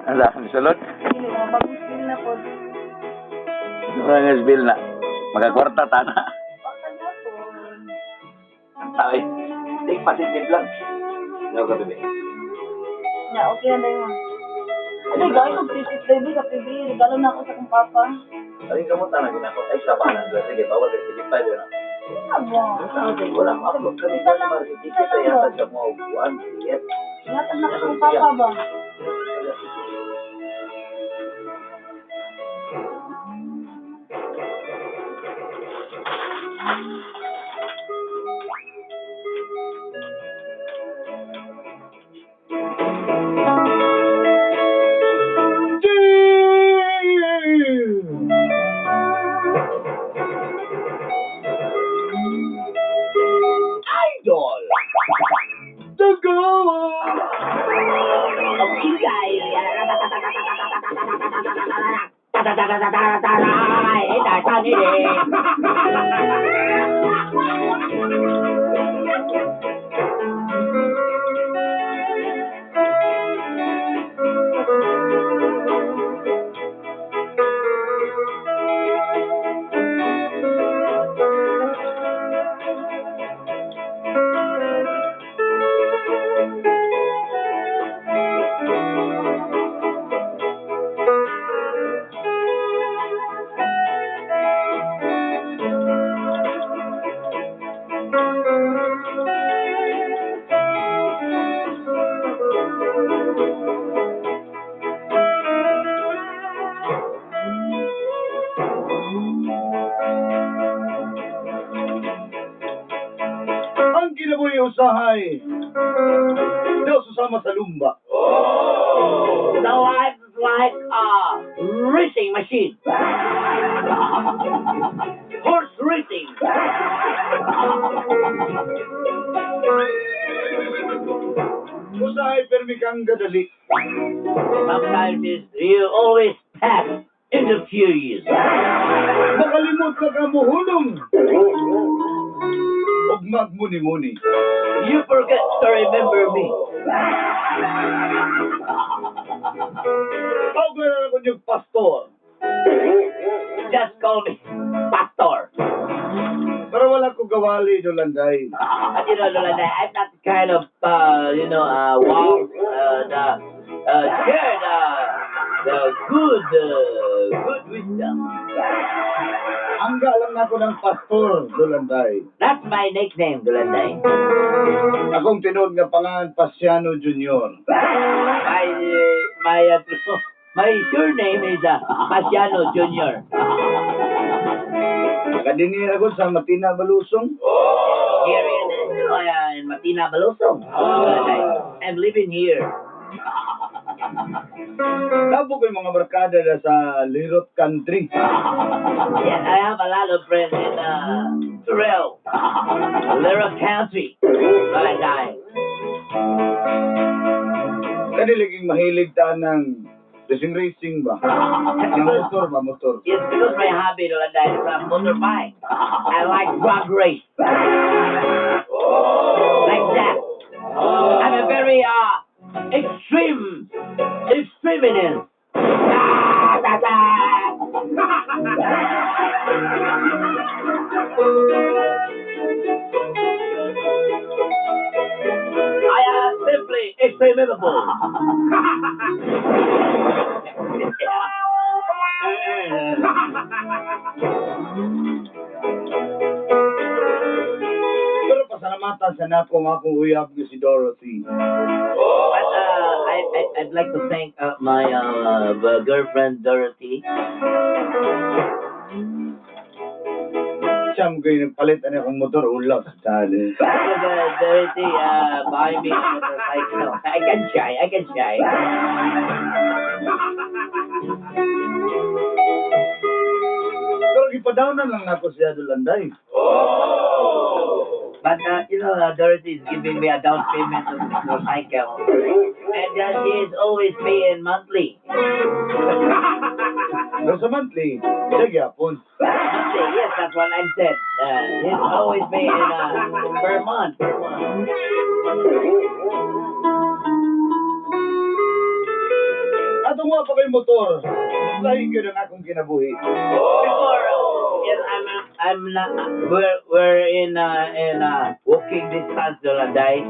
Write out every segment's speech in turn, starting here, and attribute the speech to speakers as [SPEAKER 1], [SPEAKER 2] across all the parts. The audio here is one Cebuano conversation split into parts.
[SPEAKER 1] Ang sa sulod?
[SPEAKER 2] Dili mga bagong bill na po.
[SPEAKER 1] Wala nga bill na. Magkakwarta ta na.
[SPEAKER 2] Pagkagapon.
[SPEAKER 1] Ang tawi. Think positive lang. Ano ka, bebe?
[SPEAKER 2] Ya, okay na dayon. Ano gawin kong ticket baby sa PB? Regalo na ako sa kong papa.
[SPEAKER 1] Ay, kamuta na ginako. Ay, sa panan. Sige, bawal. Sige, pa yun.
[SPEAKER 2] Ano ba?
[SPEAKER 1] Okay, wala ko upload. Kami
[SPEAKER 2] Isa lang,
[SPEAKER 1] Ticket
[SPEAKER 2] isa
[SPEAKER 1] ay
[SPEAKER 2] lang ba?
[SPEAKER 1] yata sa mga upuan. Yes.
[SPEAKER 2] Ingatan na ako sa kong papa ba?
[SPEAKER 1] Idol! The goal!
[SPEAKER 3] Ang kinabuhi usahay, daw susama sa lumba.
[SPEAKER 4] The life is like a racing machine. Horse racing.
[SPEAKER 3] Usahay permi kang gadali.
[SPEAKER 4] Sometimes it's, you always pass in the furious.
[SPEAKER 3] Makalimot ka ka muhulong. Ug magmuni-muni.
[SPEAKER 4] You forget to remember me.
[SPEAKER 3] Tawag na lang ko niyong pastor.
[SPEAKER 4] Just call me Pastor.
[SPEAKER 3] Pero wala ko gawali, Dolanday.
[SPEAKER 4] Lola, I'm not the kind of, walk, the, share the good, good wisdom.
[SPEAKER 3] Angga lang nako ng pastor, Dolanday.
[SPEAKER 4] That's my nickname, Dulanday.
[SPEAKER 3] Akong tinuod nga pangalan, Pasiano Jr.
[SPEAKER 4] My surname is Pasiano Jr.
[SPEAKER 3] Nakadinir ako sa Matina Balusong.
[SPEAKER 4] Here in Matina, Balusong. Dulanday. I'm living here.
[SPEAKER 3] Tabo ko yung mga barkada na sa Lirot Country.
[SPEAKER 4] Yes, I have a lot of friends in Terrell, Lira County. Dulanday.
[SPEAKER 3] Kaniliging mahilig ta ng racing-racing ba? Ang motor ba, motor?
[SPEAKER 4] Yes, because my hobby, Dulanday, is motorbike. I like drag race. Like that. I'm a very extreme extremist. Ah, da, da. I am simply extremable.
[SPEAKER 3] Pero pasalamatan sa nako ang akong uyab nga si Dorothy.
[SPEAKER 4] But I'd like to thank my girlfriend Dorothy.
[SPEAKER 3] Siya mo kayo nagpalit ani akong motor ulaw sa tali.
[SPEAKER 4] Because Dorothy buy me a motorcycle. I can shy, I can shy.
[SPEAKER 3] Pero gipadawnan lang nako siya Dulanday.
[SPEAKER 4] But Dorothy is giving me a down payment of the motorcycle, and she is always paying monthly.
[SPEAKER 3] Pero sa monthly, siya gyapon.
[SPEAKER 4] Monthly, yes, that's what I said. He's always paying per month, per month.
[SPEAKER 3] Ato pa ko'y motor, lahi gyud ang akong kinabuhi.
[SPEAKER 4] Before, yes, I'm not, we're in walking distance doon day.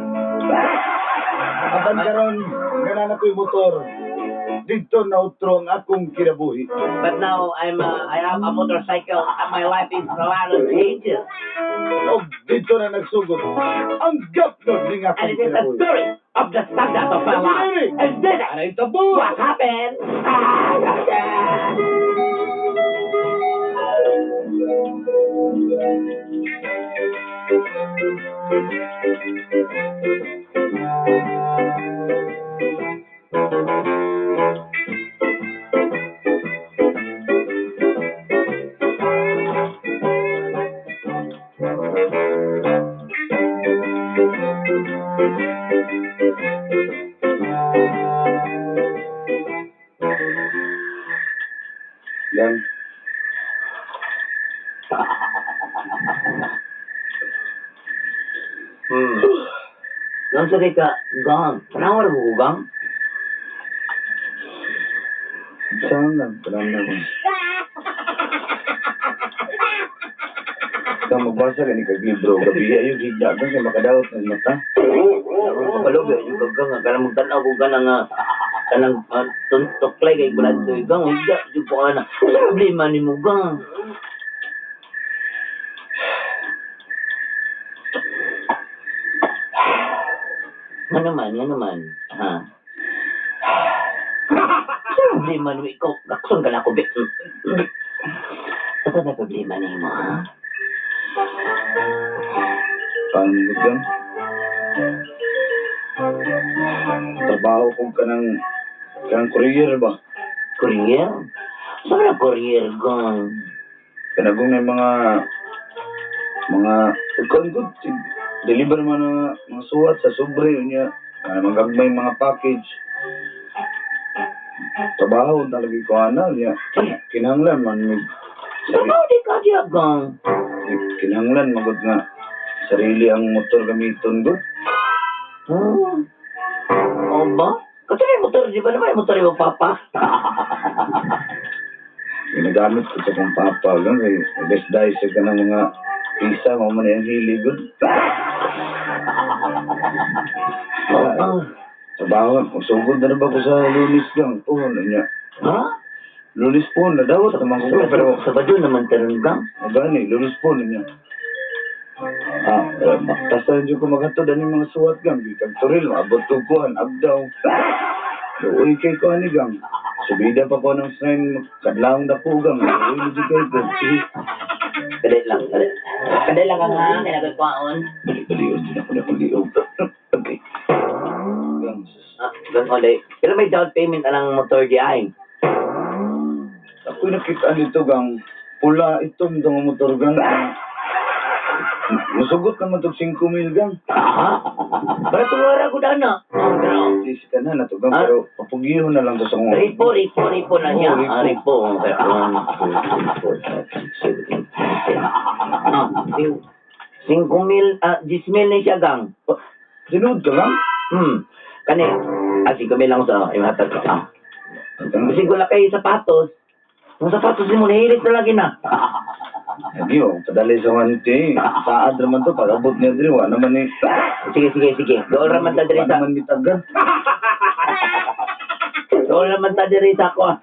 [SPEAKER 3] Apan karon nga na ko'y motor, didto na utro ang akong kinabuhi.
[SPEAKER 4] But now I have a motorcycle and my life is a lot of changes.
[SPEAKER 3] Og didto na nagsugod ang gapnod ning
[SPEAKER 4] And
[SPEAKER 3] akong
[SPEAKER 4] it is the
[SPEAKER 3] kinabuhi.
[SPEAKER 4] story of the standard of my life. And this
[SPEAKER 3] Anay tabo!
[SPEAKER 4] what happened. Ah, ah, ah.
[SPEAKER 3] Yan.
[SPEAKER 4] Nang sa ka, gang. Panawar mo ko, gang?
[SPEAKER 3] Saan lang? Parang na. Kang magbasa ka ni kag libro, gabi ayo higda ka kay makadaot ng mata.
[SPEAKER 4] Ako kabalo ba yung gang nga kanang magtan-aw ko kanang kanang tuklay kay balad to gang higda jud ko ana. Sa problema nimo, gang? Nga naman, ha? Sa problema nimo ikaw, gakson ka na ako, be. Asa na problema nimo, ha?
[SPEAKER 3] Pangod lang. Trabaho ko kanang kanang courier ba?
[SPEAKER 4] Courier? Sa na courier, gang?
[SPEAKER 3] Kanagong na yung mga kuan good deliver man na mga suwat sa sobre unya mga gagmay mga package. Trabaho talaga ko ana unya. Kinahanglan man mig
[SPEAKER 4] Trabaho di ka diya, gang.
[SPEAKER 3] Kinahanglan magud nga sarili ang motor gamiton gud.
[SPEAKER 4] O ba? Kasi may motor, di ba naman may motor yung papa?
[SPEAKER 3] Ginagamit ko sa kong papa lang kay best die sa kanang mga pisa mo man ang hili gud.
[SPEAKER 4] Oh,
[SPEAKER 3] Trabaho, sugod na ba ko sa Lunes lang po niya.
[SPEAKER 4] ha?
[SPEAKER 3] Lunes po na dawat naman ko pero
[SPEAKER 4] Sabado naman taron, gang.
[SPEAKER 3] gani Lunes po niya. Ah, baktasan jud ko maghatod ani mga suwat gang gikan Toril maabot ko kuan abdaw. Uy kay ko ani gang. Subida pa ko ng sign kadlawng dako gang. Uy jud kay ko.
[SPEAKER 4] Sige. Kadali lang, kadali. Kadali lang kang ha, kaya nagkakwaon.
[SPEAKER 3] Bali bali din ako na pag-liog. Okay. Gang.
[SPEAKER 4] Ah, gang ulit. Pero may down payment anang motor di ay.
[SPEAKER 3] Ako'y nakita dito gang. Pula itom tong motor gang. Musugot naman tog 5 mil gang.
[SPEAKER 4] Ha? Para tumara ko dana. Oh, pero
[SPEAKER 3] Please ka na na to gang
[SPEAKER 4] Ah?
[SPEAKER 3] pero papugihon na lang to sa kong.
[SPEAKER 4] Ripo, ripo, ripo na siya.
[SPEAKER 3] Oo, ripo.
[SPEAKER 4] Ah, ripo. Okay. 1, 2, 3, 4, 5, 6, 7, 8, 9, 10. Ah, 5 mil, ah, 10 mil na siya, gang.
[SPEAKER 3] Sinod ka lang?
[SPEAKER 4] Kani, ah, 5 mil lang sa, imatag ko. Ah. Kasi wala kayo sapatos. Ang sapatos mo, nahilit na lagi na.
[SPEAKER 3] Lagi oh, padali sa wante. Saad naman to pag abot niya diri wa naman ni.
[SPEAKER 4] Sige, sige, sige. Doon raman ta diri
[SPEAKER 3] Wa
[SPEAKER 4] sa,
[SPEAKER 3] naman mitagan.
[SPEAKER 4] doon raman ta diri sa ko.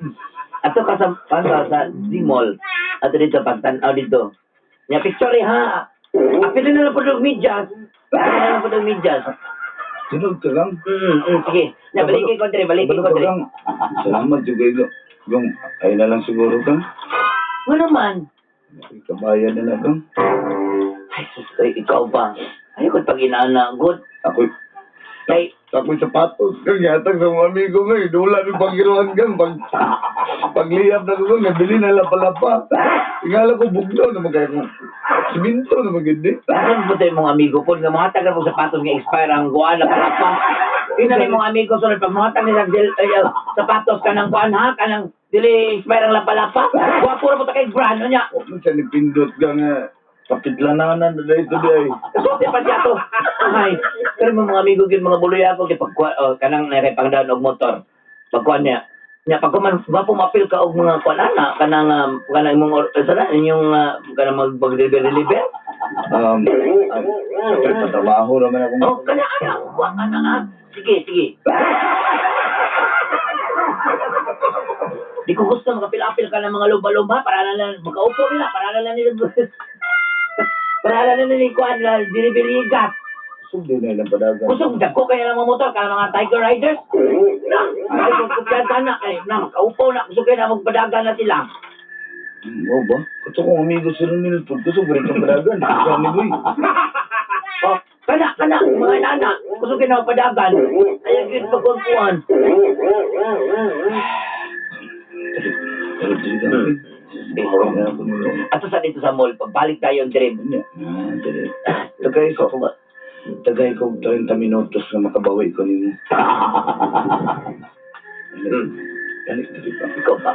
[SPEAKER 4] Ato ka sa, ano, sa Z-Mall. Ato dito, pagtanaw dito. Nya picture eh, ha. Apil na lang po ng medyas. Apil na lang po ng medyas.
[SPEAKER 3] Sinod ka lang.
[SPEAKER 4] Sige. Nya, balikin ko diri, balikin
[SPEAKER 3] Kabalo
[SPEAKER 4] ko
[SPEAKER 3] ka
[SPEAKER 4] diri.
[SPEAKER 3] gang. Salamat jud kayo. Gang, ay na lang siguro kang.
[SPEAKER 4] Ano naman?
[SPEAKER 3] Kabayan na lang gang.
[SPEAKER 4] Ay, sus, ay, ikaw ba? Ay, kung pag inaana, good.
[SPEAKER 3] Ako'y
[SPEAKER 4] Kay,
[SPEAKER 3] Ako'y sapatos kang yatag sa mga amigo nga. Wala ni panggiruan kang. Pag, pagliyab na ko kang, nabili na lapa-lapa. Ingala ko bugnaw naman kaya kung siminto naman gindi.
[SPEAKER 4] Saan po tayo mga amigo po? Nga mga tagal mo sapatos nga expire ang guan na pala pa. Ina ni mga amigo sunod pag mga tagal ng ay, sapatos kanang guan ha kanang dili expire ang lapa-lapa. Gwapo ra po ta kay brand niya.
[SPEAKER 3] Huwag mo siya ni pindot ka nga. Kapitlananan na dahil ito di ay.
[SPEAKER 4] Sulti pa siya to. Ay, pero mga amigo gyud mga buloy ako kay pag oh, kanang nakay pangdaan og motor. Pagkuan niya. Nya pag kuman gwapo mapil ka og mga kuan ana kanang kanang imong sa na inyong kanang mag deliver deliver.
[SPEAKER 3] Siyempre, patrabaho naman ako.
[SPEAKER 4] Oh, kana ana wa ana ah. Sige, sige. Di ko gusto makapil-apil ka ng mga luba-luba para na lang makaupo nila para na lang nila para na lang nila kuan na delivery gat.
[SPEAKER 3] Sugdi na ilang padagan.
[SPEAKER 4] Kusog dagko kaya ng mga motor kana mga Tiger Riders. Na, ay kung kumpiyansa na kay na makaupo na kusog kaya na magpadagan na sila.
[SPEAKER 3] Oo ba? Kato kong amigo si Ronel po. Gusto ko rin itong padagan. Gusto ni Boy.
[SPEAKER 4] Oh, kana kana mga nana, kusog kaya na magpadagan. Ayaw gyud pagkuan.
[SPEAKER 3] Pero dili ka. Kaya ako nila.
[SPEAKER 4] Ato sa dito sa mall, pagbalik tayo ang dream.
[SPEAKER 3] Nya, ah, dili. Tagay ko ba? Tagay ko 30 minutos na makabawi ko nimo. Dali, dali pa.
[SPEAKER 4] Ikaw ba?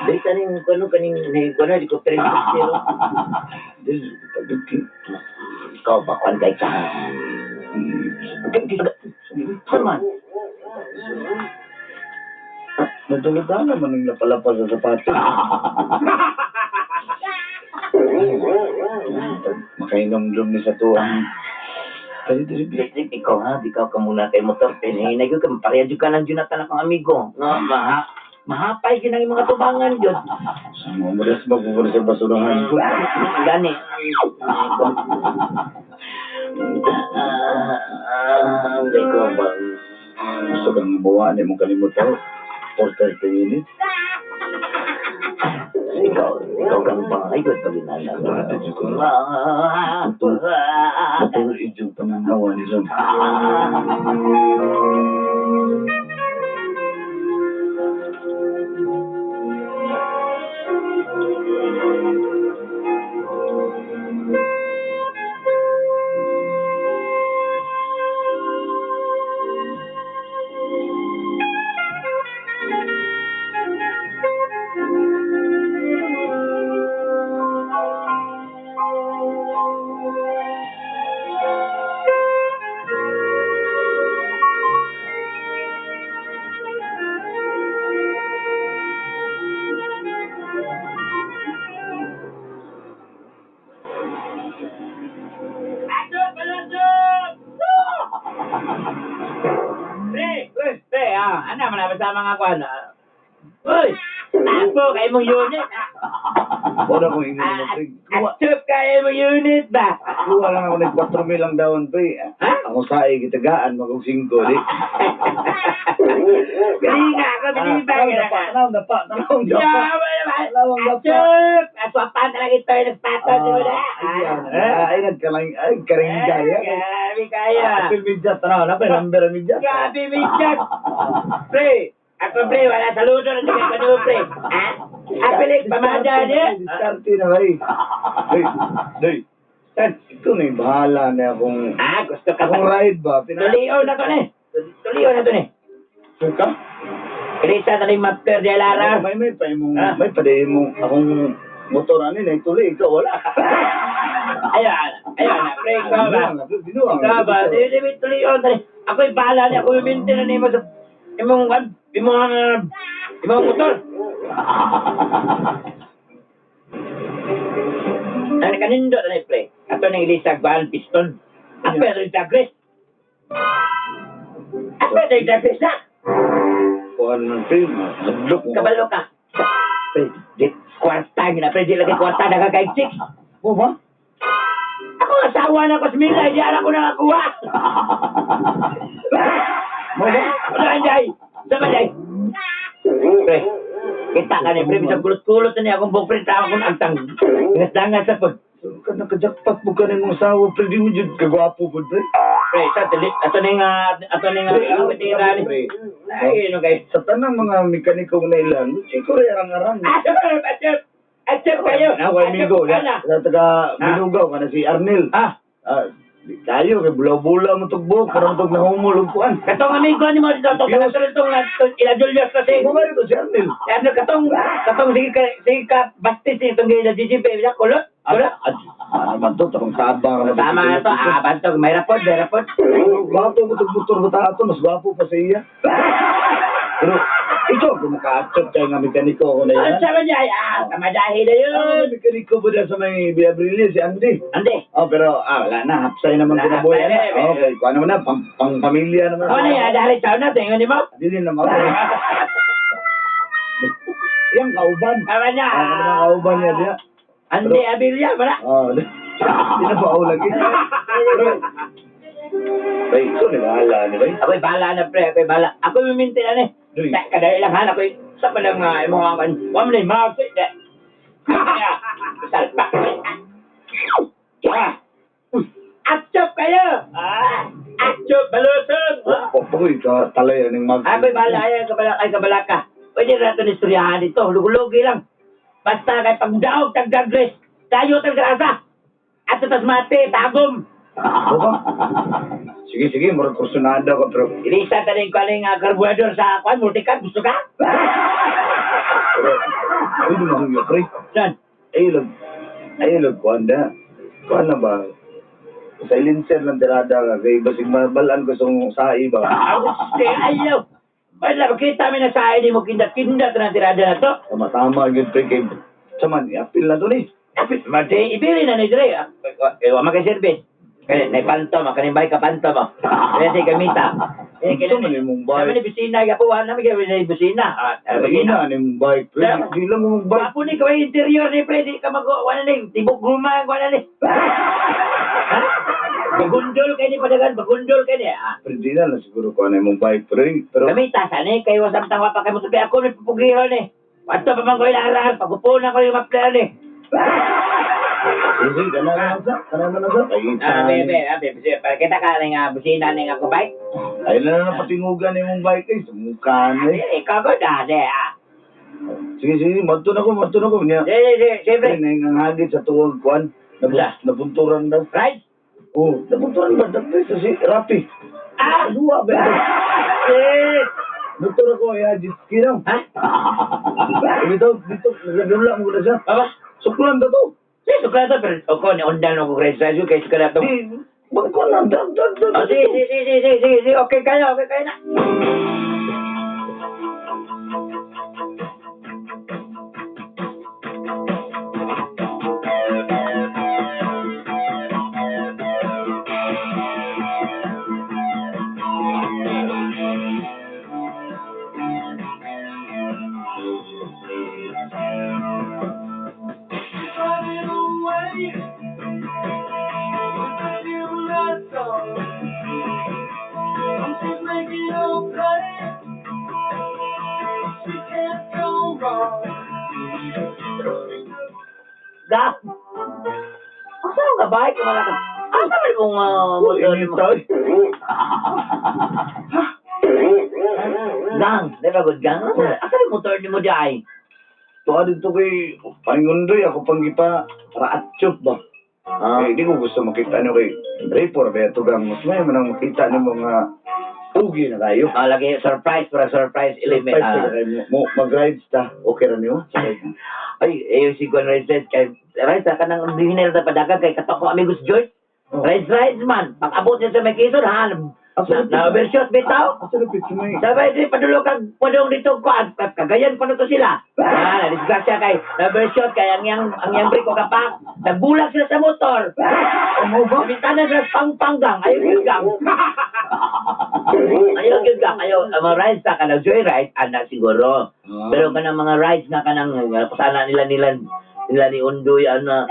[SPEAKER 4] Dili kaning kuno kaning ni kuno di ko 360.
[SPEAKER 3] Dili, tagay ki.
[SPEAKER 4] Ikaw ba kuan kay ka? Saan man?
[SPEAKER 3] Nadalada naman ang lapalapa sa sapatos. Makainom-dum ni sa tuwang. Dali, dali, dali.
[SPEAKER 4] Dili ikaw ha, di ka muna kay motor pinhinay ko ka pareha jud ka ng Jonathan akong amigo. Nga maha mahapay gyud ang mga tubangan jud.
[SPEAKER 3] Sa mga oras magpupunta sa basurahan ko.
[SPEAKER 4] Gani. Ikaw ba?
[SPEAKER 3] Gusto kang mabawa ni mong kalimutan. For 30 minutes.
[SPEAKER 4] Ikaw, ikaw kang pangay ko pag inana.
[SPEAKER 3] Matuloy yung pananawa ni Ron.
[SPEAKER 4] Pre, pre, pre, ah, ana man sa mga kuan. Uy, ako kay mong unit.
[SPEAKER 3] Wala kong ingon mo, pre. Kuha,
[SPEAKER 4] Atop kay mong unit ba?
[SPEAKER 3] kuha lang ako ng 4 mil lang daon, pre.
[SPEAKER 4] Ha?
[SPEAKER 3] Ako sa ay gitagaan, magong 5, di.
[SPEAKER 4] Galinga ako, biniba ka na.
[SPEAKER 3] Tanaw na pa, tanaw na pa. Tanaw na pa.
[SPEAKER 4] Atop! Aswapan talaga ito yung nagpato, di ba na?
[SPEAKER 3] Ay, nagkalang, ay, karinggay.
[SPEAKER 4] Grabe kaya.
[SPEAKER 3] Apil medyas, tanaw na pa, number ang medyas.
[SPEAKER 4] Grabe, may chat. Pre, ako pre, wala saludo na sige ka pre. Ha? Apilik, pamada niya.
[SPEAKER 3] Diskarte na, ay. Day, day. Ikaw na yung bahala na akong,
[SPEAKER 4] Ah, gusto ka
[SPEAKER 3] akong
[SPEAKER 4] ba?
[SPEAKER 3] ride ba? Pina-
[SPEAKER 4] Tulion na to ni. Tulion na to ni.
[SPEAKER 3] Sure ka?
[SPEAKER 4] Krisa na rin master de Lara.
[SPEAKER 3] May pa imong
[SPEAKER 4] Ah.
[SPEAKER 3] may pa imong akong motor ani na ituloy ikaw wala.
[SPEAKER 4] Ayan, ayan na, pre, ikaw ba?
[SPEAKER 3] Binuang.
[SPEAKER 4] Ikaw ba? Di, di, tulion na ni. Ako'y bahala niya, ako'y maintain na nimo sa imong imong imong motor. Ano kanindo na ni pre? Ato nang ilisag bahan piston. Ato yung Chagres. Ato yung Chagres na.
[SPEAKER 3] Kuan man pre, hadlok mo.
[SPEAKER 4] Kabalo ka. Pre, di, kwarta gina pre, di lagi kwarta nagkakaig chicks.
[SPEAKER 3] Mo ba?
[SPEAKER 4] Ako asawa na ko si Mila, di alam ko nakakuha.
[SPEAKER 3] Mo ba?
[SPEAKER 4] Ano ang jay? Sama jay? Pre, kita ka ni pre, bisag kulot-kulot na niya akong buhok pre, tama kong agtang. Ingat sa pag.
[SPEAKER 3] So, ka nakajackpot mo ka ng asawa pre, di mo jud kagwapo pud pre.
[SPEAKER 4] Pre, sa dili, ato ning ato ning
[SPEAKER 3] Pre,
[SPEAKER 4] tira ni.
[SPEAKER 3] pre.
[SPEAKER 4] Ay, ano kay?
[SPEAKER 3] Sa tanang mga mekaniko na ilan, siguro arang-arang.
[SPEAKER 4] Asap, asap. Asap kayo.
[SPEAKER 3] Na ko amigo,
[SPEAKER 4] Ana.
[SPEAKER 3] na taga Binugaw kana si Arnel.
[SPEAKER 4] Ah,
[SPEAKER 3] Ah, di kayo kay bulaw-bulaw mo tugbok para mo tug nahumol og kuan.
[SPEAKER 4] katong amigo ni mo dito, tong
[SPEAKER 3] Diyos.
[SPEAKER 4] katong itong ila Julius kasi.
[SPEAKER 3] Mo ba ito si Arnel?
[SPEAKER 4] Ano katong katong sige ka bastis ni itong gila GGP bila kulot. Kulot.
[SPEAKER 3] Ano man to, tarong tabang.
[SPEAKER 4] Tama na to, ah, bantog, may rapod, may rapod.
[SPEAKER 3] Gwapo mo itong motor ba ato, mas gwapo pa sa iya. Pero, ikaw, kung maka-accept kayo nga mekaniko ako na
[SPEAKER 4] Ano
[SPEAKER 3] yan.
[SPEAKER 4] sabi niya? Ay, kamadahi na yun.
[SPEAKER 3] Ah, mekaniko ba dyan sa may Villabrille, si Andy?
[SPEAKER 4] Ande.
[SPEAKER 3] Oh, pero, wala na. Hapsay naman
[SPEAKER 4] Wala,
[SPEAKER 3] kinabuhi.
[SPEAKER 4] hapsay na, eh.
[SPEAKER 3] Okay, kuha naman na. Pang pamilya naman.
[SPEAKER 4] Ano na yan? Dahil tao na, tingnan mo.
[SPEAKER 3] Dili na ako. Yang kauban.
[SPEAKER 4] Tama niya.
[SPEAKER 3] Ah, ano bang kauban niya diya?
[SPEAKER 4] Ande Abilia, wala.
[SPEAKER 3] Oh, di na ba ako lagi? Pero, bay, ikaw ni bahala ni bay.
[SPEAKER 4] Ako'y bahala na, pre. Ako'y bahala. Ako'y miminti na ni.
[SPEAKER 3] Uy.
[SPEAKER 4] Sa kadali lang, han. Ako'y sa pa lang nga, imong ang kan. Wa man ni mag. Salpak. Ah. Atsop kayo! Ah! Atsop, balusog! Ah.
[SPEAKER 3] Pakoy ka talay aning mag.
[SPEAKER 4] Ako'y bahala, ay, kabala, ay, kabala ka. Pwede na ito istoryahan dito. Lugi-lugi lang. Basta kay pagdaog, tagdagres, tayo tagdarasa. At sa tasmate, tagom.
[SPEAKER 3] O ba? Sige, sige, murag kursunada ko pero
[SPEAKER 4] Ilisa ta rin ko aning karburador sa kwan, multicat, gusto ka?
[SPEAKER 3] pero ay dumahong yo pre.
[SPEAKER 4] Saan?
[SPEAKER 3] Ay lag ay lag kuan na. Kuan na ba? Silencer lang tirada ka kay basig mabalan ko sa sahi ba.
[SPEAKER 4] Ako, ayaw. Wala, makita mi na sa akin mo kinda-kinda ito ng tirada na to.
[SPEAKER 3] Tama tama gyud pre kay saman iapil na to ni.
[SPEAKER 4] Mati, ibili na ni Dre. Eh, wa magka-service. Kaya, naipanto mo, kanimbay ka panto mo. Kaya siya gamita. Eh,
[SPEAKER 3] Gusto man imong
[SPEAKER 4] Sabi
[SPEAKER 3] bike.
[SPEAKER 4] ni Busina, gapuhan namin kaya ni Busina. Ah,
[SPEAKER 3] Ay
[SPEAKER 4] Busina.
[SPEAKER 3] na ni mong bike pre. Di lang mo bike.
[SPEAKER 4] Wapo ni kaway interior ni pre, di ka mag wala ni tibok guma wala ni. Ha? Bagundol kay ni padagan, bagundol kay ni. Ah.
[SPEAKER 3] Pero di na lang siguro ko ano imong bike pre. Pero
[SPEAKER 4] Gamita sa ni kay wasam tangwa pa kay mo kay ako ni pupugiro ni. Ato pa man ko ilarar pag-upo na ko yung mapler ni.
[SPEAKER 3] sige, kana na sa, kana na sa. Ay,
[SPEAKER 4] Ah, bebe, ah, bebe, para kita ka ning busina ning ako bike.
[SPEAKER 3] Ay na na patingugan imong bike eh. Sumukan eh.
[SPEAKER 4] Eh, ikaw ko da, de, ah.
[SPEAKER 3] Sige, sige, madto na ko, madto na ko. Niya.
[SPEAKER 4] Sige, sige, siyempre.
[SPEAKER 3] Pre, nangangagit sa tuwag kuan.
[SPEAKER 4] Wala.
[SPEAKER 3] Nabunturan daw.
[SPEAKER 4] Right?
[SPEAKER 3] Oh, nabunturan ba? Dagpay sa si Rapi.
[SPEAKER 4] Ah!
[SPEAKER 3] Duwa ba?
[SPEAKER 4] Eh!
[SPEAKER 3] Nagtura ko ay jet ski daw.
[SPEAKER 4] Ha?
[SPEAKER 3] Dito, dito, nagdula mo na siya.
[SPEAKER 4] Baba?
[SPEAKER 3] Suklan na to.
[SPEAKER 4] Sige, sukla to, pero ako ni undan ako grade size, kay sukla to.
[SPEAKER 3] Di, magkuan na, dag, dag, dag.
[SPEAKER 4] Oh, sige, sige, sige, sige, sige, sige, okay kayo na.
[SPEAKER 5] Running away with a new love song. She's making a play. She can't go wrong.
[SPEAKER 4] Gap! Asa ka ba? Kumala ka. Asa man mong motor
[SPEAKER 3] Uy,
[SPEAKER 4] mo?
[SPEAKER 3] tayo.
[SPEAKER 4] Gang, di ba good gang? Asa asa yung motor ni mo di ay?
[SPEAKER 3] Tuwa dito kay Pangundoy, ako pang ipa, para atsyop ba?
[SPEAKER 4] Ah.
[SPEAKER 3] Eh, di ko gusto makita nyo kay Rayfor, ba ito gang, mas may manang makita nyo mga ugi na kayo.
[SPEAKER 4] Ah, lagi surprise para surprise element.
[SPEAKER 3] Surprise
[SPEAKER 4] Ah.
[SPEAKER 3] ka kayo. Mo, mag-rides ta. Okay ra niyo?
[SPEAKER 4] Ay, eh, si Gwen Rides kay Rides ka nang dinner sa padagan kay katok ko amigos George.
[SPEAKER 3] Oh.
[SPEAKER 4] Rides rides man. Pag abot niya sa may Quezon, ha.
[SPEAKER 3] Asa
[SPEAKER 4] Na, na overshot bitaw.
[SPEAKER 3] Asa na picture may?
[SPEAKER 4] Sabay di padulog kag padung dito ko at kagayan pa na to sila. Ah, na disgrasya kay na overshot kay ang yang brake ko kapak. Nagbulag sila sa motor.
[SPEAKER 3] Ano ba?
[SPEAKER 4] Bintana sa pangpanggang, ayaw gyud gang. Ayaw gyud gang, ayaw ang mga rides na kanang joyride ana siguro.
[SPEAKER 3] Ah.
[SPEAKER 4] Pero kanang mga rides nga kanang pasana nila nila nila ni Undoy ana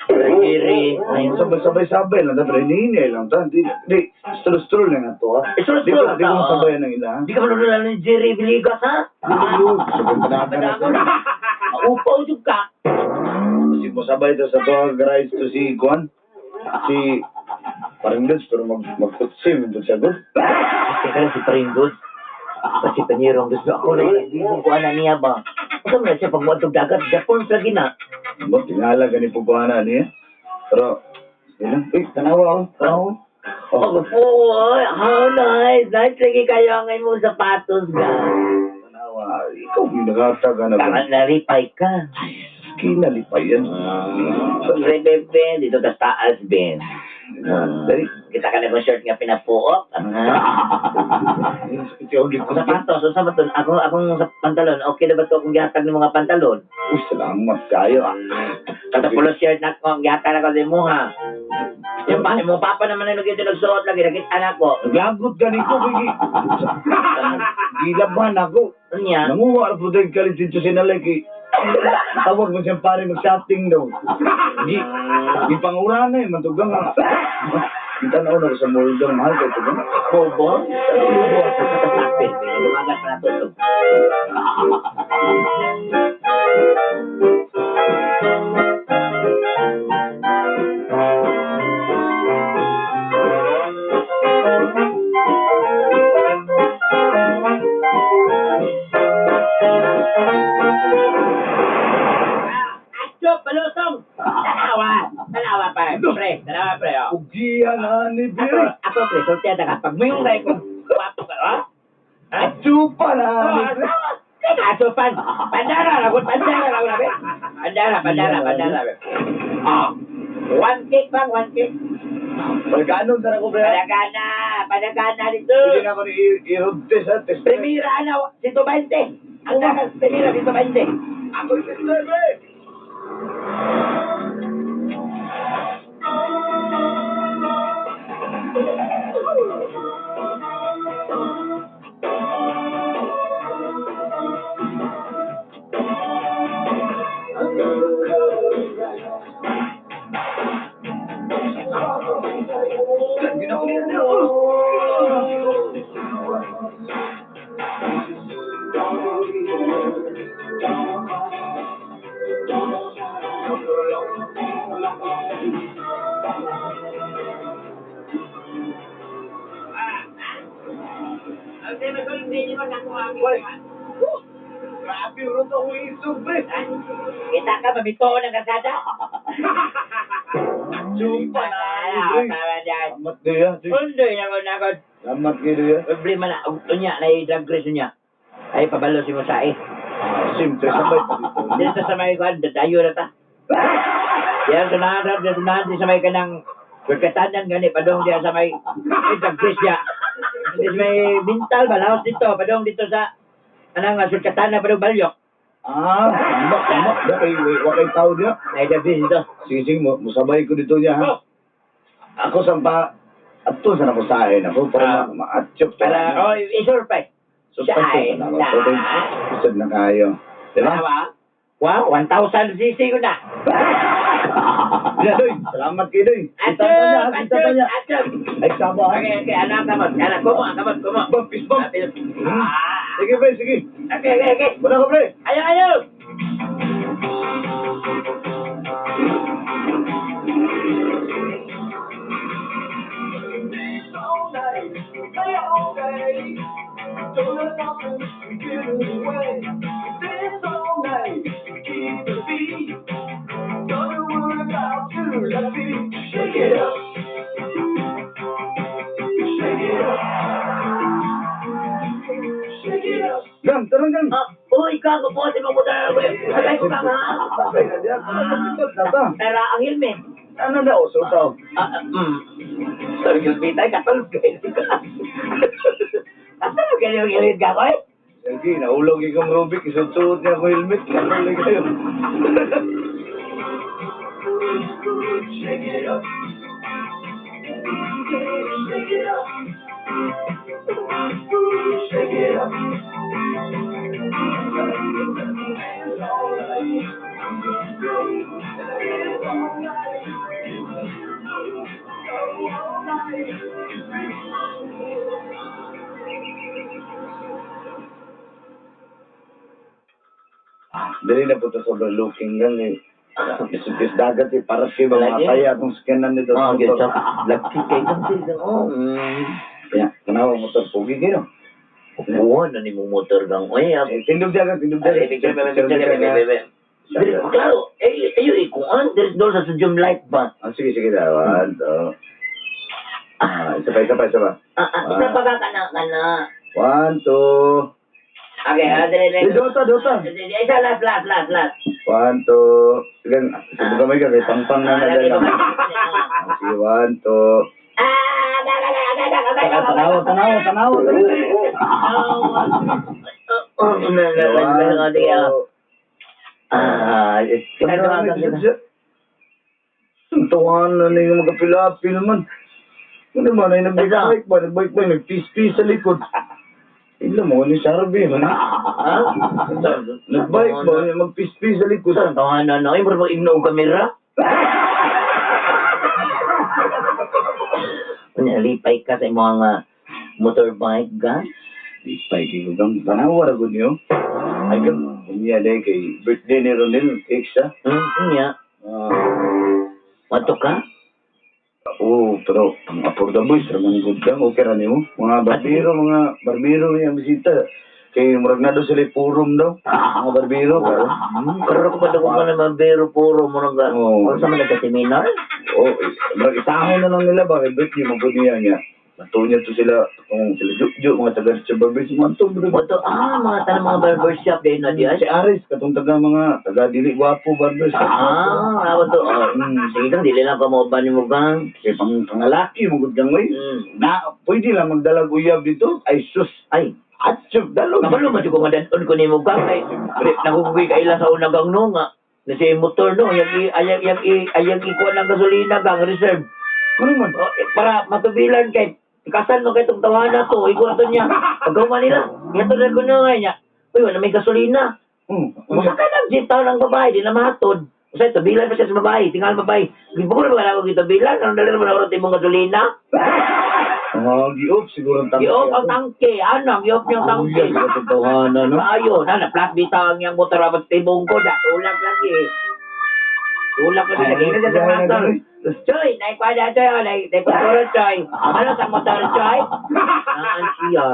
[SPEAKER 4] Kiri.
[SPEAKER 3] Ay, sabay-sabay-sabay lang ta, pero hinihini lang ta. Di, di, stroll-stroll lang nga to, ha?
[SPEAKER 4] Eh, stroll-stroll
[SPEAKER 3] Di ko,
[SPEAKER 4] lang
[SPEAKER 3] di ko
[SPEAKER 4] ta, oh.
[SPEAKER 3] masabayan ng ila, ha?
[SPEAKER 4] Di ka manunod ni Jerry Villegas ha?
[SPEAKER 3] Di ko yun. Sabay panagan na to.
[SPEAKER 4] Upaw jud ka.
[SPEAKER 3] Kasi mo sabay to sa tuwag rides to si Juan. Si parang Lods, pero magkutsi, mo siya good.
[SPEAKER 4] Kasi ka si Paring Goods. Kasi Panyerong gusto ako na hindi ko kuha na niya ba. Asa man na siya pag muadtog dagat, Japon lagi na.
[SPEAKER 3] Mo, tingala gani po kuha niya. Pero, yun lang. Uy, tanawa oh. Tanawa.
[SPEAKER 4] Oh,
[SPEAKER 3] Oh,
[SPEAKER 4] po, how nice. Nice lagi kayo ang imong sapatos ga.
[SPEAKER 3] tanawa. Ikaw, yung nakataga na ba?
[SPEAKER 4] Tama naripay ka.
[SPEAKER 3] Kinalipay yan.
[SPEAKER 4] Pre, bebe, dito ka sa taas, Ben.
[SPEAKER 3] Dali.
[SPEAKER 4] Kita ka na kong shirt nga pinapuok. Ah.
[SPEAKER 3] Sakit yung
[SPEAKER 4] Ang
[SPEAKER 3] likod.
[SPEAKER 4] sapatos, unsa ba to? Ako akong sa pantalon, okay na ba to akong gihatag ng mga pantalon?
[SPEAKER 3] Uy, salamat kayo. Ah.
[SPEAKER 4] Katapulo shirt na ko, ang gihatag na ko sa imo ha. Yung pa, imong papa naman na nagito nagsuot lagi, nakita na ko.
[SPEAKER 3] Naglagot gani ko kay gilaban ako.
[SPEAKER 4] Unya,
[SPEAKER 3] Nanguha ra pud kalit dito sa nalay kay tawag mo siyang pare mag-shopping daw. Di di pangurana eh matugang nga. Kita na ko sa mall daw mahal kay tugang.
[SPEAKER 4] bobo, bobo, sa lumagat pa na to. Acho, palusong! Tanawa! Tanawa pa, pre. Tanawa, pre, oh.
[SPEAKER 3] Ugian ani
[SPEAKER 4] Ako,
[SPEAKER 3] pre.
[SPEAKER 4] ako, pre, sultihan ka. Pag may yung ko, wapo ka, ha? Ha?
[SPEAKER 3] Chupa na ani pre.
[SPEAKER 4] Aso pan. Pandara ra pandara ra pre. Pandara, pandara, pandara. Ah. One cake bang, one cake.
[SPEAKER 3] Palganon sa ko pre.
[SPEAKER 4] Padagana, padagana dito.
[SPEAKER 3] Pwede na ako ni i-road test ha, test.
[SPEAKER 4] Primera ana 120. Ang dakas primera 120.
[SPEAKER 3] Ako yung test drive pre. Grabe, road ako isog pre.
[SPEAKER 4] Kita ka mamito ng kasada.
[SPEAKER 3] Chupa na ani pre.
[SPEAKER 4] Tama dyan.
[SPEAKER 3] Salamat kayo.
[SPEAKER 4] Undoy na ko na ko.
[SPEAKER 3] Salamat kayo.
[SPEAKER 4] Problema na unya na drag race unya. Ay pabalo si Musa eh.
[SPEAKER 3] Simple sabay.
[SPEAKER 4] Dito sa may kwan, dadayo na ta. Yan, sunahan ra, sunahan din sa may kanang pagkatanan gani, padong diya sa may, ay, tagpis diya. Di sa may bintal ba, laos dito, padong dito sa, anang sulkatana, padong balyok.
[SPEAKER 3] Ah, tama, tama. Wakay, wakay tao niya.
[SPEAKER 4] Ay, tagpis dito.
[SPEAKER 3] Sige, sige, mo, musabay ko dito niya, ha?
[SPEAKER 4] Oh,
[SPEAKER 3] Ako sampa, ato sa nakusahin ako para
[SPEAKER 4] Ah.
[SPEAKER 3] ma-atchop.
[SPEAKER 4] para, oh, i-surprise.
[SPEAKER 3] Surprise
[SPEAKER 4] Siya,
[SPEAKER 3] na ako. So, Isod na kayo. Di ba?
[SPEAKER 4] Diba? Wow, 1,000 cc ko na.
[SPEAKER 3] Yeah, Doy. Salamat kayo, Doy. Kita pa niya,
[SPEAKER 4] Atub,
[SPEAKER 3] ha? Kita pa
[SPEAKER 4] atub,
[SPEAKER 3] niya.
[SPEAKER 4] atub.
[SPEAKER 3] Ay, sama, ha?
[SPEAKER 4] Okay, okay, anak, kamot, anak, kumo, kamot, kumo.
[SPEAKER 3] Bump, fist bump.
[SPEAKER 4] Ah,
[SPEAKER 3] Sige, pre, sige.
[SPEAKER 4] okay.
[SPEAKER 3] Wala ko, pre.
[SPEAKER 4] Ayaw, ayaw!
[SPEAKER 5] All night, play all day. Don't let nothing get in the way. Dance all night, keep the beat. Don't worry about you, let me shake it up. Shake it up. Shake it up.
[SPEAKER 3] Gang, tara, gang.
[SPEAKER 4] Ah, uy, kago po, si Mabuta na Sabay ko ka nga.
[SPEAKER 3] Sabay na diyan. Tata.
[SPEAKER 4] Pero ang helmet.
[SPEAKER 3] Ano na, oh, so tao.
[SPEAKER 4] Ah, ah. Sabi ko, bitay, katulog kayo. Katulog kayo yung helmet ka ko eh.
[SPEAKER 3] Sige, nahulog ikong Rubik. Isuot-suot niya ako helmet. Katulog kayo.
[SPEAKER 5] Shake it up. Shake it up. Shake it up. Dance all night. Dance all night. All night.
[SPEAKER 3] Dili na po ito sobrang looking gang eh. Isipis dagat eh, para siya ba
[SPEAKER 4] Lagi.
[SPEAKER 3] mataya akong scanan nito.
[SPEAKER 4] Oh, okay, so, laki kay kang sila. Oh.
[SPEAKER 3] Kaya, tanawa motor, pugi kayo.
[SPEAKER 4] Upuan na ni mong motor gang. Uy, ah.
[SPEAKER 3] Eh, tindog dagat, tindog dagat.
[SPEAKER 4] Ay, picture, picture, picture, picture. Dili, Klaro, eh, ayo, eh, kung an, there's doon sa Zoom light ba?
[SPEAKER 3] Ah, sige, sige, one, two. Ah, isa pa, isa pa, isa pa.
[SPEAKER 4] Ah, ah, isa pa ka kana, kana.
[SPEAKER 3] One, two.
[SPEAKER 4] Okay, dali, dali.
[SPEAKER 3] Eh, Dota, Dota.
[SPEAKER 4] Isa, last, last, last, last.
[SPEAKER 3] One, two. Sige, sige kamay ka, kay pangpang na
[SPEAKER 4] Ah, lagi
[SPEAKER 3] nadala.
[SPEAKER 4] ko.
[SPEAKER 3] Sige, one, two.
[SPEAKER 4] Ah, da, da, da, da, da, da, da, da.
[SPEAKER 3] Tanawa, tanawa, tanawa.
[SPEAKER 4] Oh, na, na, na, na, na, sige, ah. Ah,
[SPEAKER 3] Tanawa, Ang tawanan na yung mga pilapil man. Ano man, ay nag-bike ba? Nag-bike ba? Nag-peace-peace sa likod. Ila mo, ni Sarbi man.
[SPEAKER 4] Ha?
[SPEAKER 3] Nag-bike ba? Mag-peace-peace sa likod.
[SPEAKER 4] Saan tawanan na? Ay, mura bang igno og kamera? Unya, lipay ka sa imong motorbike ga?
[SPEAKER 3] Bike ko gang. Tanawa ra gud niyo. Ay gang, unya day kay birthday ni Ronel, cake siya.
[SPEAKER 4] Unya.
[SPEAKER 3] Ah,
[SPEAKER 4] Mato ka?
[SPEAKER 3] Oo, pero ang affordable sa man gud kang okay ra nimo. Mga barbero yung bisita. Kay murag na daw sila forum daw. Mga barbero karon.
[SPEAKER 4] Karon ko pa daw ko na mabero puro mo nang ga.
[SPEAKER 3] Oo.
[SPEAKER 4] Unsa man nagka-seminar?
[SPEAKER 3] Oh, murag itahon na lang nila ba kay birthday mo gud niya niya. Matunya to sila kung sila Jukjo, mga taga sa barber mga to. bro.
[SPEAKER 4] Mato mga tanang mga barber shop din na di ay.
[SPEAKER 3] Si Aris katong taga mga taga dili gwapo barber shop.
[SPEAKER 4] Ah, to. Oh, sige kang dili lang ka mo ba nimo gang.
[SPEAKER 3] Kay pang pangalaki mo gud kang oy. Na pwede lang magdalag uyab dito. Ay sus.
[SPEAKER 4] Ay,
[SPEAKER 3] Atsyok dalo.
[SPEAKER 4] kabalo man jud ko madadon ko nimo gang kay pre nagugugi ka ila sa una gang no nga. Na si motor no, yang i ayang yang i ayang ikuan ang gasolina gang reserve.
[SPEAKER 3] Ano man?
[SPEAKER 4] Oh, eh, para matubilan kay kasal mo kay tong tawana to, ikaw to niya. Pagkauma nila, yato na ko na nga niya. Uy, wala may gasolina. Masakay ng jeep tao ng babae, di na mahatod. Usay, tubilan pa siya sa babae, tingal babae. Gibukol ba na ako gitubilan? Anong dali naman ako timong gasolina?
[SPEAKER 3] Ah, gi-off siguro ang tangke.
[SPEAKER 4] Gi-off ang tangke. Ano, gi-off niyang tangke.
[SPEAKER 3] Uy, ang tawanan, no?
[SPEAKER 4] Ayo, na, na-flat bitaw ang iyang motor abot tibong ko. Da, tulak lagi. Tulak lagi. Lagi na siya sa motor. Choy, naikuha Choy. Oh, naikuha Choy. Ano sa motor, Choy? Naan siya.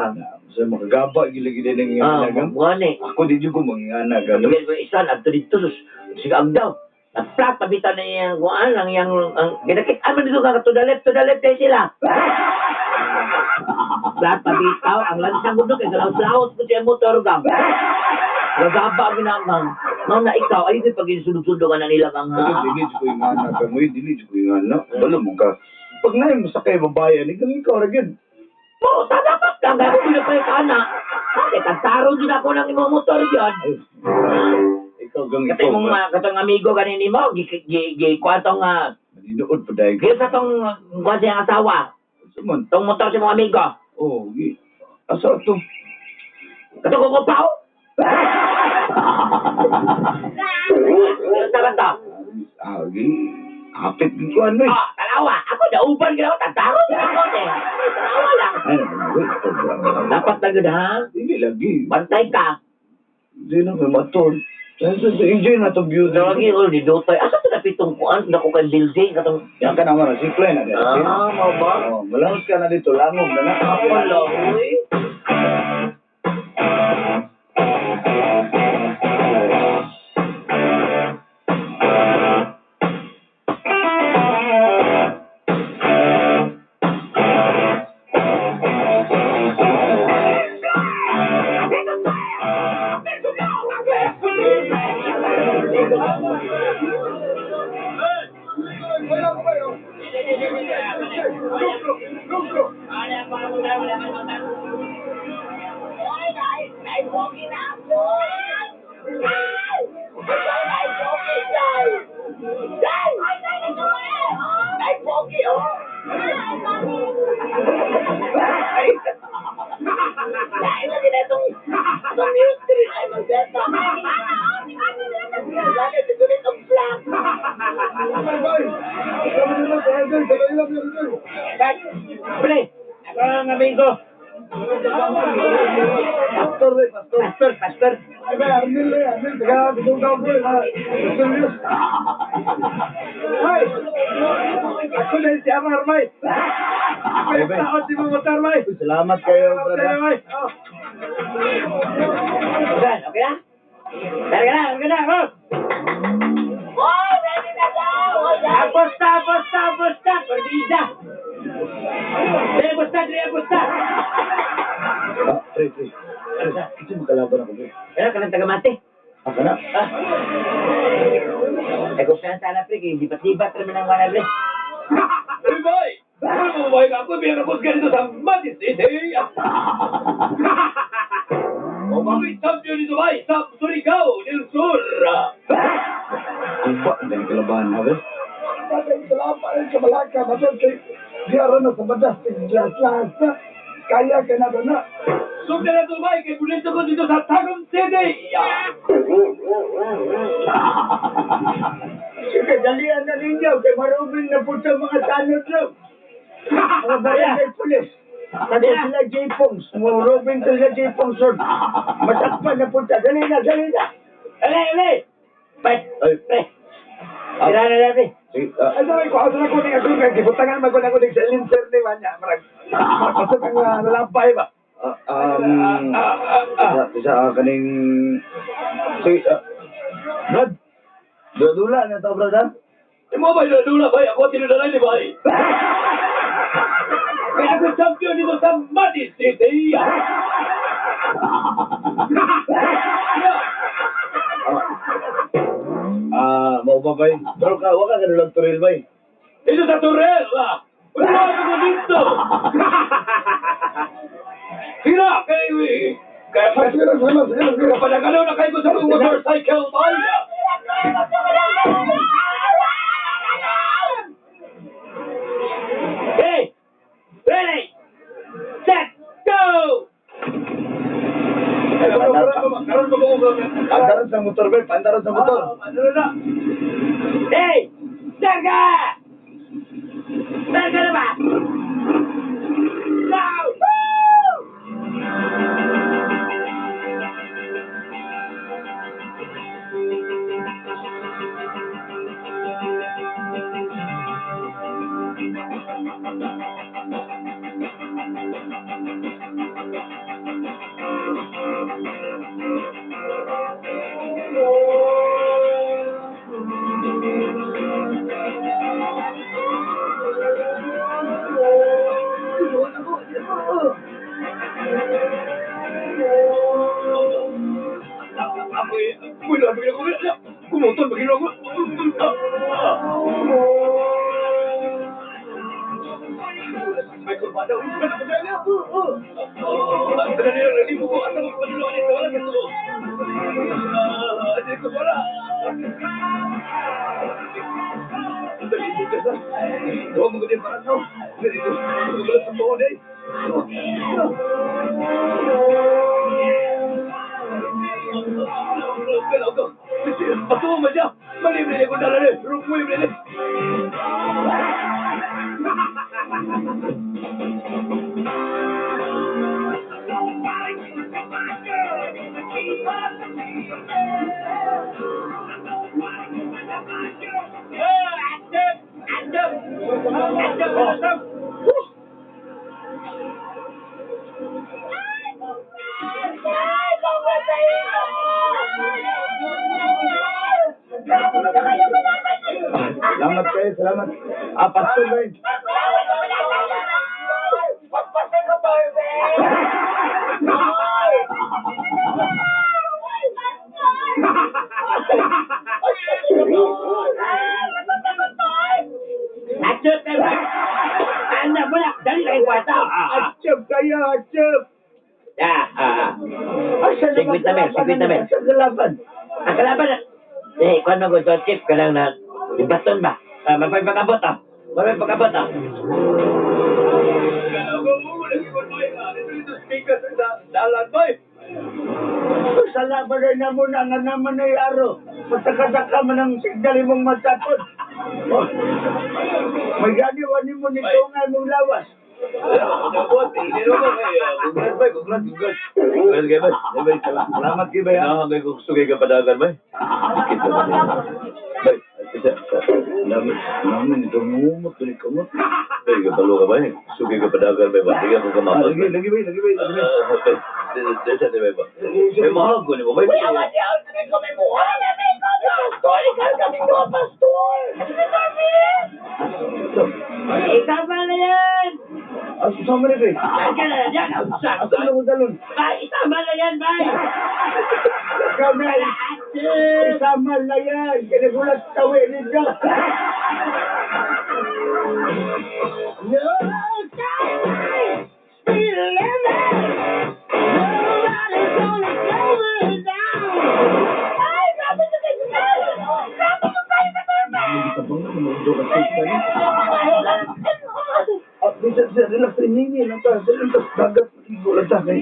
[SPEAKER 3] Sa makagaba, gilagi din ang
[SPEAKER 4] Ah,
[SPEAKER 3] ingana, gang.
[SPEAKER 4] mga ni.
[SPEAKER 3] Ako di jud ko mangingana, gang.
[SPEAKER 4] Tugil ko isa, nagto dito, sus, sige agdaw. Nagplat, pabitan na iyang kuan, ang iyang, ang, ginakit, ano dito ka, to the left, eh, sila. Plat, pabitaw, ang lansang gudok, eh, galaw-laos ko siya motor, gang. Gagaba ang ginamang. Mao na ikaw, ay, pag isunog-sunog na nila, gang,
[SPEAKER 3] Ako
[SPEAKER 4] ha?
[SPEAKER 3] dili jud ko ingana, gang. Uy, dili jud ko ingana. Balo mo ka. Pag naay mo sakay babae, ani gang ikaw ra gyud.
[SPEAKER 4] Mo, ta dapat lang, gano'n ko na pa yung kana. Bakit, tagtaro din ako ng imong motor yun.
[SPEAKER 3] Ay, ikaw gang
[SPEAKER 4] Katong
[SPEAKER 3] ikaw.
[SPEAKER 4] mong, katong amigo ganin nimo, gi, gi, gi, kwantong,
[SPEAKER 3] Maninuod pa dahil.
[SPEAKER 4] gi, sa tong, kuwan siyang asawa.
[SPEAKER 3] Suman.
[SPEAKER 4] Tong motor sa mong amigo.
[SPEAKER 3] Oh, gi. Asa to?
[SPEAKER 4] Katong kukupaw. Sa to?
[SPEAKER 3] Ah, gi. Hapit gi ko ano eh.
[SPEAKER 4] Oh, tanawa. Ako nauban gid ako tagtaro din ako eh. Tanawa lang.
[SPEAKER 3] Ay, uy, ito,
[SPEAKER 4] Dapat na gud ha.
[SPEAKER 3] Dili lagi.
[SPEAKER 4] Bantay ka.
[SPEAKER 3] Di na may matol. Enjoy na itong view.
[SPEAKER 4] Lagi oh ni Dutoy. Asa to na pitong kuan dako kay building katong
[SPEAKER 3] Yan ka naman, si Klein na dito.
[SPEAKER 4] Ah, mao ba?
[SPEAKER 3] Oh, malangos ka na dito, lamog na na.
[SPEAKER 4] Wala, uy. Pre, ako ang amigo.
[SPEAKER 3] Pastor, eh, pastor.
[SPEAKER 4] Pastor, pastor.
[SPEAKER 3] Ay, ba, Arnel, eh, Arnel, taga, bitong ko, eh, Pastor Diyos.
[SPEAKER 1] Ay! Ako na si Amar, may!
[SPEAKER 3] Ay, bay.
[SPEAKER 1] Ako si Motor, may!
[SPEAKER 3] Salamat kayo, brother.
[SPEAKER 1] May! Oh.
[SPEAKER 4] Saan, okay na? Tara na, okay na, oh. Hoy, ready na daw! Aposta, aposta, aposta! Perdida! Dre, aposta, dre, aposta!
[SPEAKER 3] Ah, pre, Pre, pre. Kasi makalaban ako, pre.
[SPEAKER 4] Pero kanang tagamate.
[SPEAKER 3] Ah, kana?
[SPEAKER 4] Ah. Eh, kung saan sana, pre, kay libat-libat naman ang wala, pre.
[SPEAKER 5] Hey, boy! Ano mo, boy? Ako, meron ko ganito sa Madis City! O bakit champion dito, boy? Sa Surigao del Sur!
[SPEAKER 3] Kumpa, ang dami kalaban, ha, pre?
[SPEAKER 1] Patay salamat sa Malaka, matod kay Diara na sa badas, tiglas-las na. Kaya ka na ba na?
[SPEAKER 5] Sugdan na ito, boy! Kay punito ko dito sa Tagum City!
[SPEAKER 1] Sige, dalian na ninyo kay marubing na po sa mga tanod nyo. Mga barangay pulis. Kada sila J. Pongs, marubing sila J. Pongs sir. Matakpan na po siya. Dali na, dali na.
[SPEAKER 4] Ele, ele! Pre,
[SPEAKER 3] Ay,
[SPEAKER 4] pre. Tira na lang, pre.
[SPEAKER 3] sige, ah,
[SPEAKER 1] Ay, sabi ko, asa na ko ning ako kay gibutangan man ko na ko ning sa linser ni man niya. Marag, pasok ang nalampay ba?
[SPEAKER 3] ah, isa, isa, kaning, sige, Brad, dula na to, Brad, ha?
[SPEAKER 5] Imo ba dula bay? Ako tinudalay ni bay. Kaya ako champion dito sa Madis City.
[SPEAKER 3] Ah, mao ba, bay? Pero ka, wala ka nalang turil, bay.
[SPEAKER 5] Dito sa Torel. Wala ako dito. Sira kay kaya pa
[SPEAKER 1] Sige na, sige na, sige na, sige na.
[SPEAKER 5] Kapadagalaw na kayo sa akong motorcycle bay.
[SPEAKER 4] Hey! Ready! Set! Go!
[SPEAKER 5] Karon ba ko
[SPEAKER 3] Pandaran sa motor, bay. Pandaran sa motor.
[SPEAKER 5] Ano na?
[SPEAKER 4] Hey! Targa! Targa na ba? Go! Woo!
[SPEAKER 5] Ako eh, wala bigla ko. Kumutol bigla ko. May kurbada.
[SPEAKER 3] Ah, salamat kayo, salamat. Ah, pastor, bay.
[SPEAKER 4] Atsot na ba? Ano mo na? Dali na yung kwarta.
[SPEAKER 1] Atsap kayo, atsap.
[SPEAKER 4] Ah, ah, ah.
[SPEAKER 1] Asa na
[SPEAKER 4] Sigwit na, Mel, sigwit na, Mel.
[SPEAKER 1] Sa kalaban.
[SPEAKER 4] Ang kalaban na. Eh, kuan mo ko, Chief, ka lang na. Yung baton ba? Ah, mapay pagkabot, ah. Mapay pagkabot, ah.
[SPEAKER 1] Sa laban ay namuna nga naman ay aro. Matakataka man ang signal mong matapon. Oh. May ganiwan mo nito nga mong lawas.
[SPEAKER 3] Salamat kayo, bay, ha? Bay, isa, isa. Salamat, salamat. Ito, ngumot, tuloy kamot. Ah, lagi, lagi, bay, lagi, bay, lagi, bay.
[SPEAKER 4] Ikaw pa na yan!
[SPEAKER 3] Asa man ni?
[SPEAKER 4] Ay, ka na yan. Asa
[SPEAKER 3] Asa man ko dalon?
[SPEAKER 4] Bay, tama na yan, bay.
[SPEAKER 1] Kami, isama na yan. Kinagulat tawi ninyo.
[SPEAKER 2] Ay, grabe ka kayo! Grabe ka kayo sa
[SPEAKER 3] Tabang na mo do ka sa ni. Ah, bisa bisa relax ini lang ta. Dili lang ta dagat igo lang ta kay.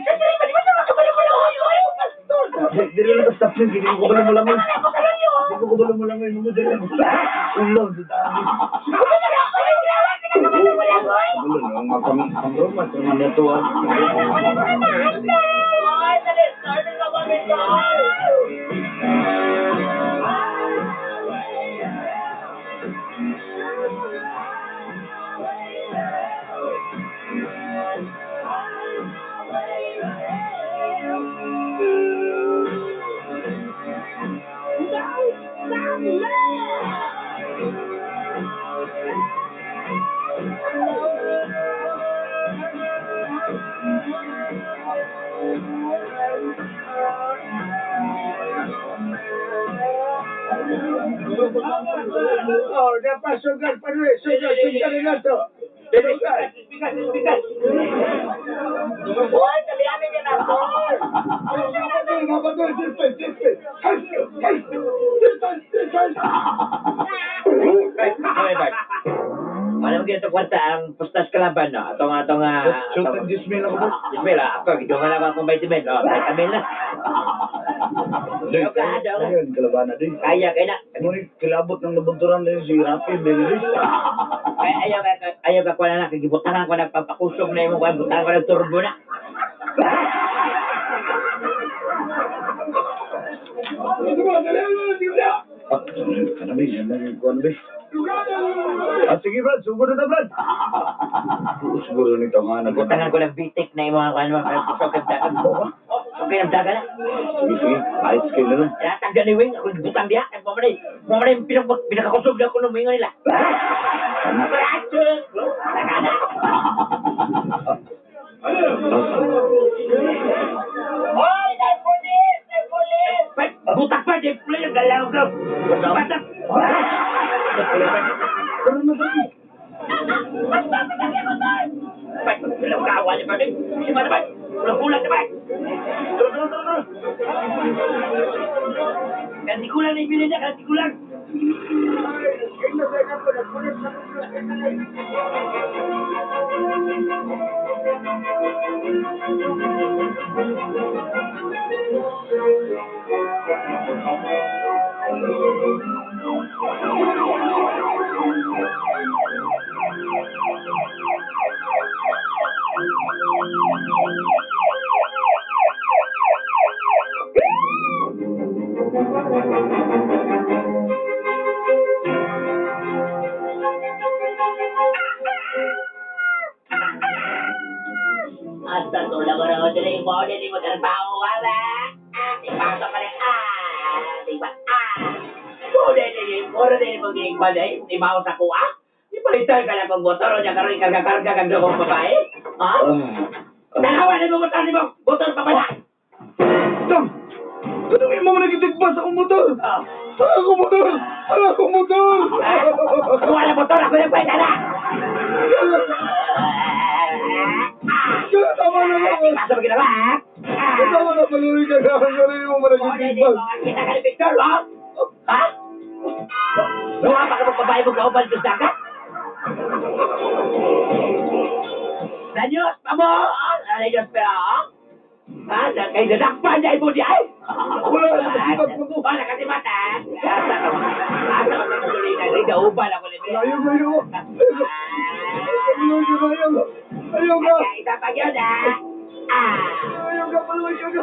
[SPEAKER 3] Dili lang ta stop dili ko balo mo lang. Dili ko balo mo lang mo dili lang. Ulo sa ta. Ulo na nga pang pang Roma sa man to ah.
[SPEAKER 2] Ay, dali! Sorry ka ba,
[SPEAKER 1] Oh, napasugal pa rin. Sugal, sugal na to. Sugal.
[SPEAKER 4] Bigas, bigas.
[SPEAKER 2] Uy, dalian niya na, sir!
[SPEAKER 1] Kapatid, kapatid, sipit, sipit. Hay, hay, sipit, sipit.
[SPEAKER 4] Bay, bay, bay. Wala mo ginito kwarta ang pustas kalaban, no? Atong, atong,
[SPEAKER 3] Shoot and dismay ako ba?
[SPEAKER 4] Dismay, ah. Ako, gidungan lang akong vitamin, no? Vitamin na.
[SPEAKER 3] Day, ayun, kalabana day.
[SPEAKER 4] Kaya, kaya na.
[SPEAKER 3] Mo ni kilabot ng nabunturan na si Rafi Benedict.
[SPEAKER 4] Ay, ayaw ka, ayaw ka kuha na, kagibutangan ko na, papakusog na yung kuha, butangan ko ng turbo na.
[SPEAKER 3] Ah, ano ba yan? Ano ba? Ah, sige Brad, sugod na ta Brad. Oo, siguro nito nga nag-
[SPEAKER 4] Butangan ko ng bitik na yung mga kuha naman, papakusog ng dagan. Okay, ng dagan na.
[SPEAKER 3] Sige, sige. Ayos kayo na lang.
[SPEAKER 4] Latag na ni Wing, ako butang diha, at mamanay, mamanay, pinakakusog na ako ng wingo nila.
[SPEAKER 3] Tama.
[SPEAKER 4] Bracho! Tagana!
[SPEAKER 2] Hoy, nagpulis! Nagpulis!
[SPEAKER 4] Ba't, butak pa, di play, ang galaw ko. Batak!
[SPEAKER 3] Pero na Brad.
[SPEAKER 2] Mas bakit ang motor?
[SPEAKER 4] Ba't, galaw ka, wala pa rin. Hindi ba naman? Kulang-kulang naman.
[SPEAKER 3] Tara, tara, tara, tara.
[SPEAKER 4] Kantikulang na ibili niya, kantikulang. Hasta tulog ko na dili mo dili mo trabaho wala. Ah, ipasok ka na. Ah, di ba? Ah. Pwede dili mo dili mo ging balay, di ba sa kuha? Di palitan ka lang kung motor o niya karon karga-karga kag dugong babae. Ha?
[SPEAKER 3] Ah.
[SPEAKER 4] Tanawa na mo motor ni mo, motor pa pala.
[SPEAKER 3] Tam! Tanungin mo mo nagitigpas akong motor!
[SPEAKER 4] Ah.
[SPEAKER 3] Ang akong motor! Ang akong motor!
[SPEAKER 4] Kuha na motor ako yung kwenta na.
[SPEAKER 3] Kaya tama na lang!
[SPEAKER 4] Ipasok mo ginawa, ha?
[SPEAKER 3] Tama na paluwi ka na! Ang sarili mo
[SPEAKER 4] Pwede
[SPEAKER 3] nagitigpas!
[SPEAKER 4] mo kita ka ni Victor, ha? Ha? Duha pa ka magbabae mo kauban sa dagat? Danyos, pa mo! Danyos, pero, ha? Ha? Kay dadakpan niya ibo di ay!
[SPEAKER 3] Wala, nakasibat pa ko.
[SPEAKER 4] Oh, nakasibat, ha? Asa ka mo? Asa ka mo? Ay, kauban ako ni
[SPEAKER 3] Ayaw ka, ayaw! Ayaw ka, ayaw! Ayaw ka!
[SPEAKER 4] Isa pa yun, ha? Ah!
[SPEAKER 3] Ayaw ka, paluwi ka ka!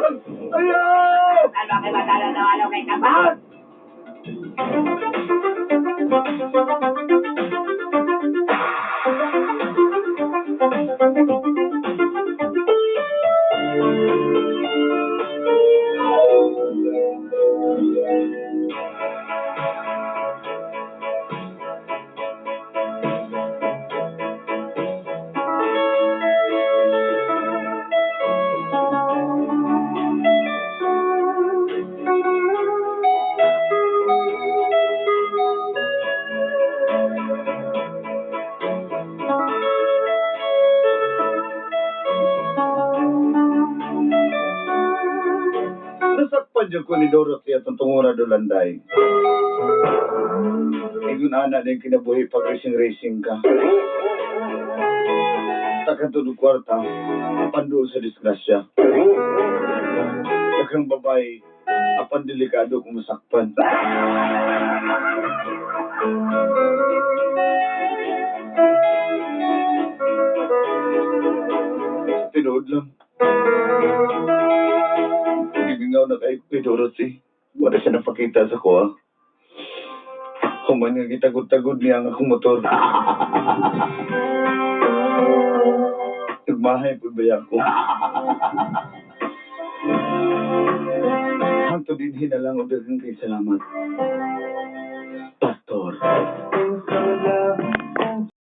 [SPEAKER 3] Ayaw!
[SPEAKER 4] Ano kay matalo na ano kay kapahon?
[SPEAKER 3] Nasakpan dyan ko ni Dorothy at ang tungura dolanday. Ingon ana din kinabuhi pag racing-racing ka. Takan to kwarta, apan doon sa disgrasya. Takang babae, apan delikado kung masakpan. Sa tinuod lang. Gimingaw na kayo kay Dorothy. Wala siya napakita sa kuha. Human nga gitagod-tagod niya ang akong motor. Nagmahay po ba ko? Hangtod din hinalang og daghang kay salamat. Pastor.